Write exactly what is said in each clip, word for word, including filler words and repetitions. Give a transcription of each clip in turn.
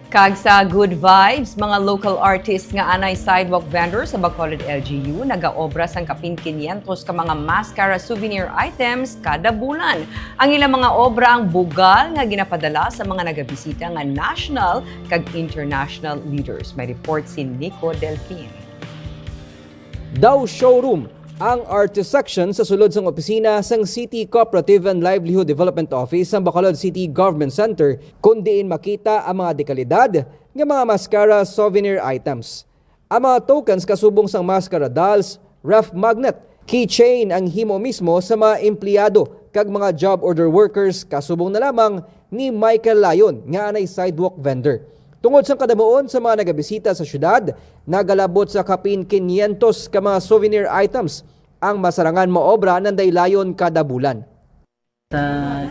Kag sa Good Vibes, mga local artists nga anay sidewalk vendors sa Bacolod L G U nagaobra sang kapin quinientos ka mga mascara souvenir items kada bulan. Ang ilang mga obra ang bugal nga ginapadala sa mga nagabisita nga national kag international leaders. May report si Nico Delfin. Daw showroom ang artist section sa sulod sang opisina sang City Cooperative and Livelihood Development Office sang Bacolod City Government Center, kun diin makita ang mga dekalidad nga mga mascara souvenir items. Ang mga tokens kasubong sang mascara dolls, ref magnet, keychain ang himo mismo sa mga empleyado kag mga job order workers, kasubong na lamang ni Michael Layon nga anay sidewalk vendor. Tungod sang kadamuon sa mga nagabisita sa syudad, nagalabot sa kapin quinientos ka mga souvenir items ang masarangan maobra nanday Layon kada bulan. Sa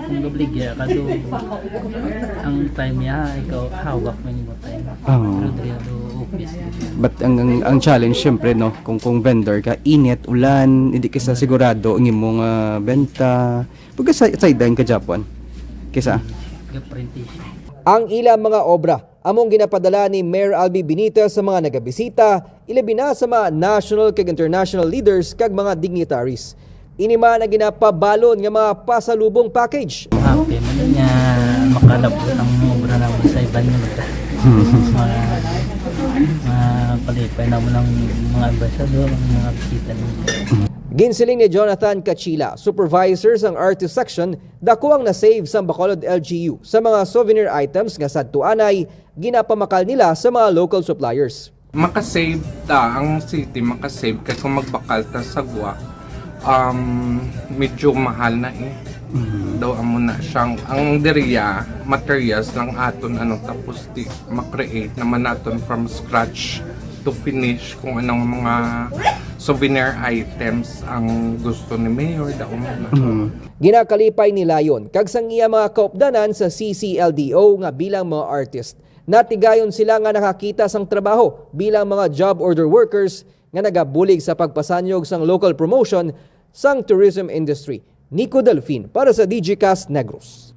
kung gabligya ka do, ang time niya, ikaw hawak man mo time. Oo. Pero diri do office. But ang, ang, ang challenge, syempre, no, kung, kung vendor ka, init, ulan, hindi ka sa sigurado ang imong ah, benta. Pagka sa sideline ka, Japon. Kisa? Gaprentisyon. Ang ilang mga obra among ginapadala ni Mayor Albi Benitez sa mga nagabisita, ilabi na sa mga national kag international leaders kag mga dignitaries. Ini man ang ginapabalon nga mga pasalubong package. Happy man nga makalabot ang obra namin sa iban nga lugar. Mga, mga palipay naman ang mga ambasador, ang mga bisita nila. Ginsiling ni Jonathan Cachila, supervisor sang artist section, dako ang na-save sang Bacolod L G U sa mga souvenir items nga sadto anay ginapamakal nila sa mga local suppliers. Makasave ta ang city, makasave kay kung magbakal ta sa gwa, um, medyo mahal na eh. Daw amo na siyang ang diriya materials lang aton ano, tapos di ma-create naman naton from scratch to finish kung anong mga souvenir items ang gusto ni Mayor daw amo na. Ginakalipay ni Layon kag sang iya mga kaupdanan sa C C L D O nga bilang mga artist, natigayon sila nga nakakita sang trabaho bilang mga job order workers nga nagabulig sa pagpasanyog sang local promotion sang tourism industry. Nico Delfin para sa Digicast Negros.